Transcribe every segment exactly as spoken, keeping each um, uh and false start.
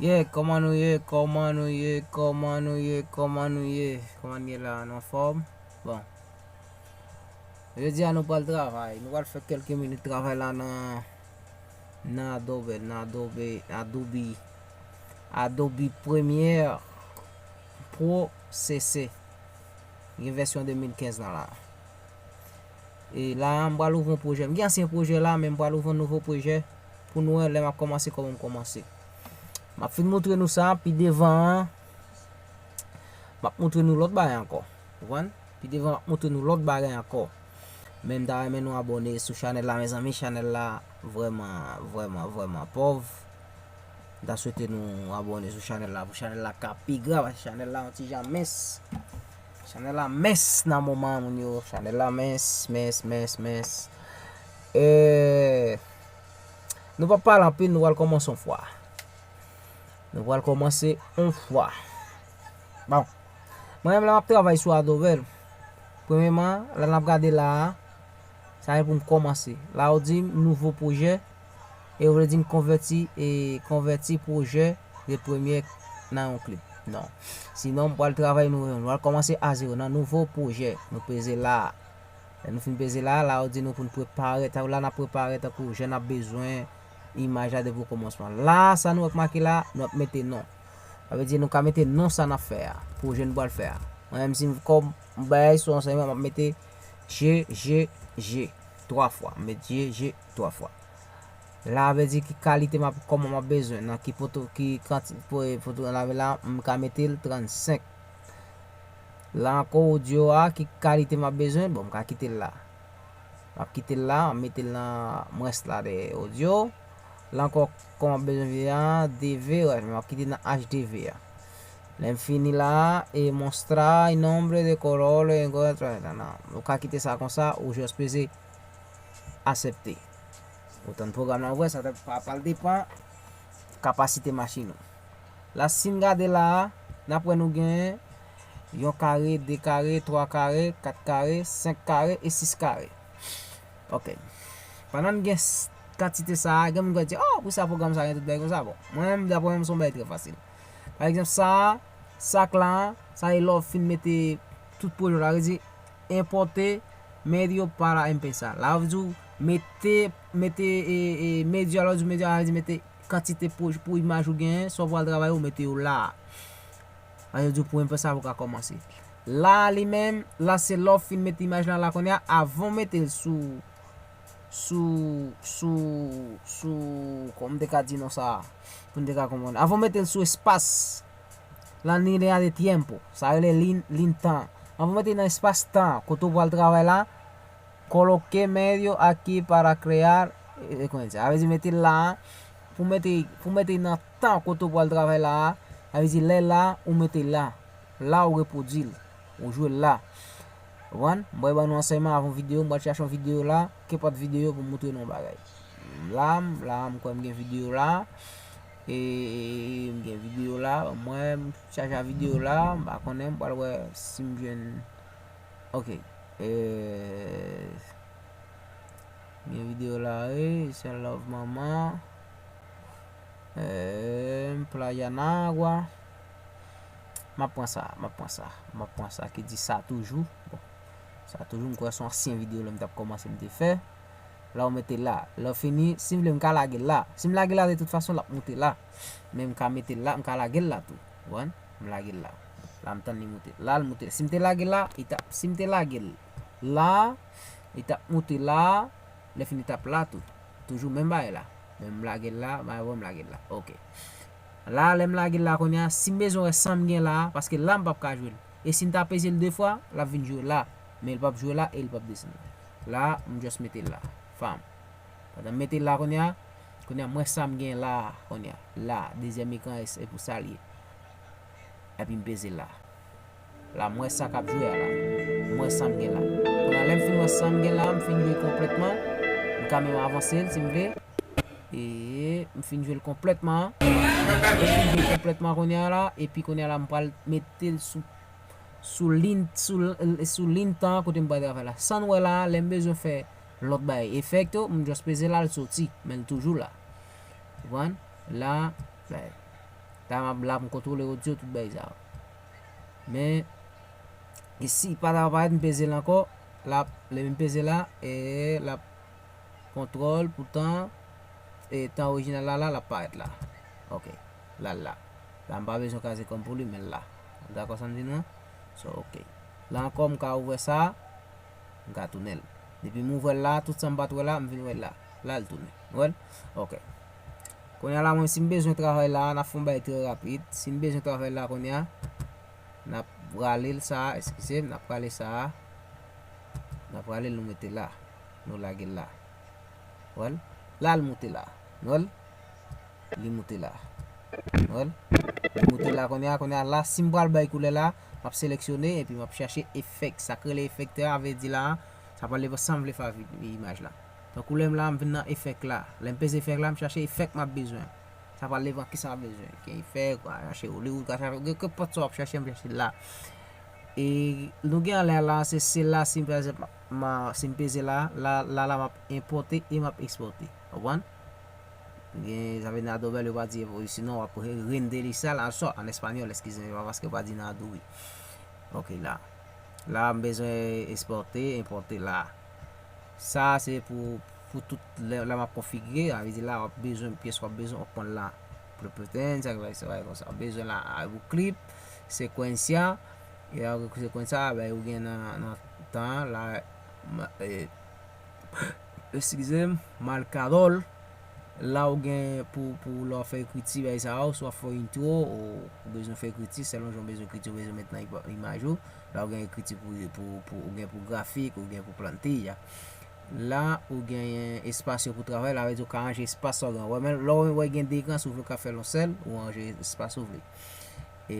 Yeah, kòman nou ye? Kòman nou ye? Kòman nou ye? Kòman nou ye? Kòman nou ye la? Nou anfòm? Bon. Jodi a nou pral travay. Nou pral fè kèlke minit travay la nan, nan Adobe, nan Adobe, Adobe, Adobe Premiere Pro C C. Gen vèsyon de mil kenz lan la. E la, m pral ouvri yon pwojè. M gen ansyen pwojè la, men m pral ouvri yon nouvo pwojè pou nou wè lè m ap kòmanse, kòman m kòmanse. M ap fin montre nou sa, pi devan an, m ap montre nou lòt bagay ankò. Konprann? Pi devan, m ap montre nou lòt bagay ankò. Men m ta renmen nou abòne sou chanèl la, mezanmi. Chanèl la vrèman, vrèman, vrèman pòv. M ta swete nou abòne sou chanèl la, pou chanèl la ka pi gran, paske chanèl la yon ti jan mens. Chanèl la mens nan moman an, moun yo. Chanèl la mens, mens, mens, mens. E, nou p ap pale anpil, nou pral kòmanse yon fwa. Nou pral kòmanse yon fwa. Bon. Mwen menm, lè m ap travay sou Adobe, premyèman, lè n ap gade la a, sa se pou m kòmanse. La, yo di m nouvo pwojè, e yo vle di m konvèti, e konvèti pwojè de premye nan yon klip. Non. Sinon, m pral travay nou, nou pral kòmanse a zewo, nan nouvo pwojè. Nou peze la. Lè nou fin peze la, la, yo di nou pou n prepare, tankou la, n ap prepare, tankou jan n ap bezwen imaj la depi okòmansman. La, sa nou wè k make la, nou ap mete non. Sa vle di nou ka mete non sa n ap fè a, pwojè nou pral fè a. Mwen menm, si m, kòm m bay sou yon sèl, m ap mete G G G twa fwa. M met G G twa fwa. La, vle di ki kalite m ap, kòman m ap bezwen, nan ki poto, ki kanti-, po-, poto la, la, m ka mete l trannsenk. La ankò, odyo a, ki kalite m ap bezwen, bon, m ka kite l la. M ap kite l la, m ap mete l nan mwens la de odyo. La ankò, kòman m ap bezwen vini a, D V, wè, m ap kite nan H D V a. Lè m fini la, e mostrar en nombre de color, en color, nan. Ou ka kite sa konsa, ou jis peze aksepte. Ou tann pwogram nan, ou wè, sa ta pa pral depann kapasite machin ou. La, si n gade la a, n ap wè nou gen yon kare, de kare, twa kare, kat kare, senk kare e sis kare. Ok. Pandan n gen s-, kantite sa a, gen moun k ap di, "Oh, pou sa pwogram sa a gen tout bagay konsa?" Bon, mwen menm, daprè mwen, se yon bagay trè fasil. Pa egzanp, sa a, sak la a, sa e lè w fin mete tout pwojè w la, vle di, importe medio para empezar. La, yo di w mete, mete, e, e, medio a, la, yo di w medio a, vle di mete kantite pou, pou imaj ou genyen, sa w pral travay, ou mete yo la a. Sa yo di w pou empezar, pou w ka kòmanse. La, li menm, la, se lè w fin mete imaj la, la, kounye a, avan w mete l sou, sou, sou, sou, kòman m te ka di non sa a, pou n te ka konprann. Avan w mete l sou espas, la línea de tiempo, sa rele lin, lin tan. Avan w mete nan espas tan, kote w pral travay la, coloque medio aquí para crear, e, e, kounye a, sa vle di mete l la, pou mete, pou mete nan tan kote w pral travay la, sa vle di lè la, ou mete l la. La, ou repwodui l, ou jwe l la. Ou konprann? M pral ban nou ansèyman avan videyo, m pral chache yon videyo la, kenpòt videyo pou m montre nou yon bagay. La, m, la, m kwè m gen videyo la. E, e, e, m gen videyo la. Mwen, m chache a videyo la, m pa konnen, m pral wè si m jwenn. Ok. E, m gen videyo la, wi. Se love manman. E, Playa Nagua. M ap pran sa, m ap pran sa, m ap pran sa ki di sa toujou. Bon, sa toujou, m kwè se yon ansyen videyo lè m t ap kòmanse m te fè. La, ou mete la. Lè w fini, si m vle, m ka lage l la. Si m lage l la, de tout fason, l ap moute la. Men m ka mete l la, m ka lage l la tou. Ou konprann? M lage l la. La, m tann li moute. La, l moute. Si m te lage l la, li t ap, si m te lage l la, li t ap moute la. Lè fini, t ap la tou. Toujou menm bagay la. Men m lage l la, bagay bon, m lage l la. Ok. La, lè m lage l la kounye a, si m bezwen wè sa m gen la, paske la, m p ap ka jwe l. E si m ta peze l de fwa, l ap vin jwe la. Men l p ap jwe la e l p ap desann. La, m just mete l la. Fam. Pandan m mete l la kounye a, kounye a, m wè sa m gen la, kounye a. La, dezyèm ekran, e, e pou sa l ye. Epi m peze l la. La, m wè sa k ap jwe a la. M wè sa m gen la. Kounye a, lè m fin wè sa m gen la, m fin jwe konplètman. M ka menm avanse l si m vle. E m fin jwe l konplètman. M fin jwe l konplètman kounye a la. Epi kounye a la, m pral mete l sou, sou lin, sou, sou lin tan kote m pral travay la. Sa n wè la, lè m bezwen fè lòt bagay efèk tou, m just peze la, l soti. Men l toujou la. Ou konprann? La, la. Ta m ap la pou m kontwole odyo, tout bagay sa yo. Men, e si pa ta parèt, m peze l ankò, l ap, lè m peze la, e l ap kontwòl, poutan, e tan orijinal la, la, l ap parèt la. Ok, la, l la. La, m pa bezwen kraze kòm pou li, men l la. Dakò sa m di nou an? So, ok. La ankò, m ka ouvè sa, m ka tounen l. Depi m ouvè l la, tout sa m pa t wè la, m vin wè l la. La, l tounen. Ou wè l? Ok. Kounye a la, mwen, si m bezwen travay la, n ap fè yon bagay trè rapid. Si m bezwen travay la kounye a, n ap rale l sa, eskize m, n ap rale sa. N ap rale l, nou mete la. Nou lage l la. Ou wè l? La, l moute la. Nou wè l? Li moute la. Ou wè l? Li moute la kounye a, kounye a la, si m pral bay koulè la, m ap seleksyone epi m ap chache efèk. Sa k rele efèk la, vle di la, sa pral depann sa m vle fè avèk imaj la. Tankou lè m la, m vin nan efèk la. Lè m peze efèk la, m chache efèk m ap bezwen. Sa pral depann kisa m ap bezwen. Gen efèk, w ka chache Hollywood, w ka chache, gen kenpòt sa w ap chache, m chache la. E nou gen anlè la, se, se la, si m, pa egzanp, m, si m peze la, la, la, la, m ap enpòte e m ap ekspòte. Konprann? Gen, sa vle di nan dobèl, yo pa di, sinon w ap re-, renderizar la, so, an espanyòl, eskize m, pa paske yo pa di nan adobe. Ok, la. La, m bezwen ekspòte, enpòte la. Sa, se pou, pou tout lè, lè m ap konfigire, sa vle di la, w ap bezwen, pyès w ap bezwen, w ap pran la. Prepeten, sa, sa, sa, konsa. W ap bezwen la, a, ou klip, sekwensa, e a, sekwensa, ben, ou gen nan, nan tan, la, ma, e, eskize m, marcador, la ou gen pou, pou lè w fè ekriti, bagay sa yo, swa fè intro, ou, ou bezwen fè ekriti, selon jan w bezwen ekriti, ou bezwen met nan ipa-, imaj ou, la ou gen ekriti pou, pou, pou, ou gen pou grafik, ou gen pou plantilla. La, ou genyen espas yo pou travay, la vle di ou ka ranje espas sa w gen. Wè, men lè w wè gen de ekran, si w vle w ka fè l yon sèl, ou ranje espas ou vle. E,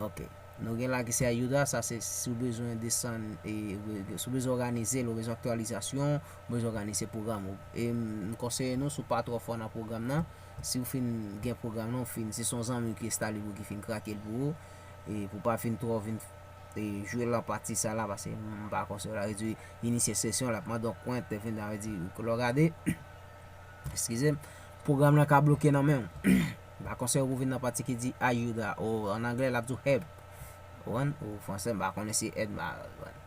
ok. Nou gen la ki se ayuda, sa se si w bezwen desann, e, si w bezwen òganize l, ou bezwen aktyalizasyon, ou bezwen òganize pwogram ou. E m, m konseye nou, si w pa twò fò nan pwogram nan, si w fin gen pwogram nan, w fin, si se yon zanmi ki enstale pou ou, ki fin krake l pou ou, e pou w pa vin twò vin, e, jwe lan pati sa la, paske m pa konseye w la, redui inisye sesyon, l ap mande w kont, te vin, sa vle di, lè w gade, eskize m, pwogram nan ka bloke nan men w. M pa konseye w pou vin nan pati ki di ayuda, o, an anglè, l ap di w help. Ou konprann? Ou fransè, m pa konnen si èd, m pa konprann.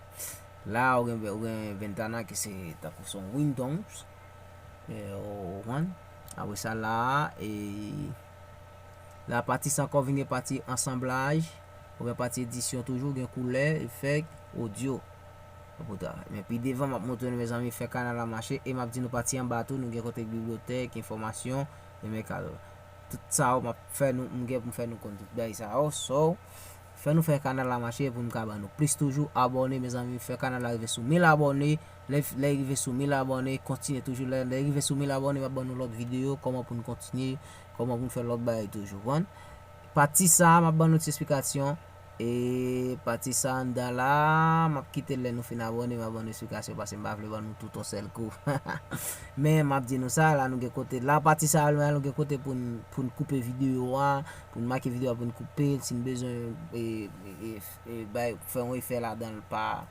La, ou gen, ou gen ventana ki se tankou se yon Windows. E, ou, ou konprann? Apre sa, la, e, la, pati sa ankò vin gen pati ansanblaj, ou gen pati edisyon toujou, gen koulè, efèk, odyo. Pou travay. Men pi devan, m ap montre nou, mezanmi, fè kanal la mache, e m ap di nou pati anba tou, nou gen kote bibliyotèk, enfòmasyon, e mèkado. Tout sa yo, m ap fè nou, m gen pou m fè nou konn tout bagay sa yo. So, fè nou fè kanal la mache pou m ka ban nou plis toujou abòne, mezanmi, fè kanal la rive sou mil abòne. Lè, lè rive sou mil abòne, kontinye toujou. Lè, lè rive sou mil abòne, m ap ban nou lòt videyo, kòman pou n kontinye, kòman pou n fè lòt bagay toujou. Konprann? Pati sa a, m ap ban nou ti esplikasyon. E pati sa anndan la, m ap kite l lè nou fin abòne, m ap ban nou esplikasyon, paske m pa vle ban nou tout yon sèl kou. Men m ap di nou sa, la nou gen kote, la pati sa a, la nou gen kote pou n, pou n koupe videyo a, pou n make videyo a, pou n koupe l, si n bezwen, e, e, e, e, bay, fè yon efè ladan l pa,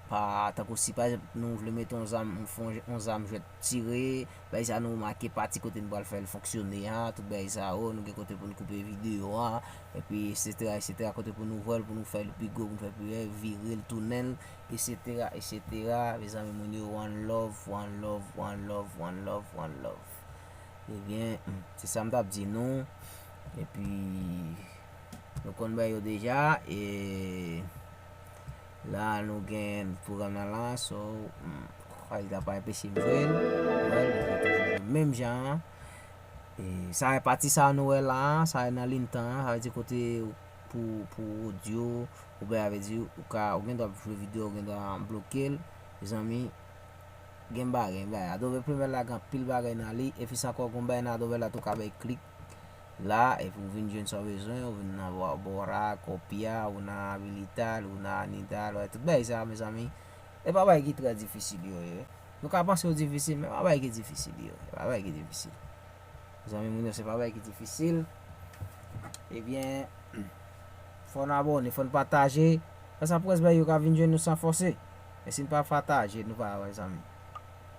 pa, tankou si, pa egzanp, nou vle mete yon zam, yon fon, yon zam jwèt tire, bagay sa nou make pati kote n pral fè l fonksyone a, tout bagay sa yo, nou gen kote pou n koupe videyo a, epi etsetera, etsetera, kote pou nou vwè l, pou nou fè l pi gwo, pou nou fè pi lè, vire l, tounen l, etsetera, etsetera. Mezanmi, moun yo, one love, one love, one love, one love, one love. Ebyen, se sa m t ap di nou. Epi, nou konn bagay yo deja, e la nou gen pwogram nan la, so, hmm, ay, la pa enpeche m jwe l. Wè, nou jwe toujou menm jan an. E sa e pati sa nou wè la, sa e nan liy tan an, sa vle di kote pou, pou odyo, oubyen sa vle di ou ka, ou gen dwa jwe videyo, ou gen dwa bloke l, mezanmi, gen bagay, gen bagay. Adobe Premiere la gen anpil bagay nan li, epi sa ankò gen bagay nan Adobe la tou ka bay klik la, epi ou vin jwenn sa w bezwen, ou vin nan bò, bò a, kopya, ou nan abilita l, ou nan anita l, wè, tout bagay sa, mezanmi, e pa bagay ki trè difisil yo ye. Nou ka panse yo difisil, men pa bagay ki difisil yo, e pa bagay ki difisil. Mezanmi, moun yo, se pa bagay ki difisil. Ebyen, fò n abòne, fò n pataje. Sa, sa près bagay yo ka vin jwenn nou san fòse. Men si n pa pataje, nou pa wè, zanmi.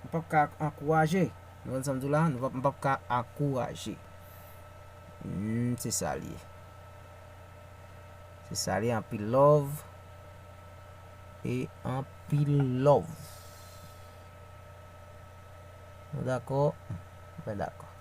Nou p ap ka ankouraje. Nou konn sa m di w la? Nou p ap, m p ap ka ankouraje. Hmm, se sa l ye. Se sa l ye, anpil love. E anpil love. Nou dakò? Mwen dakò.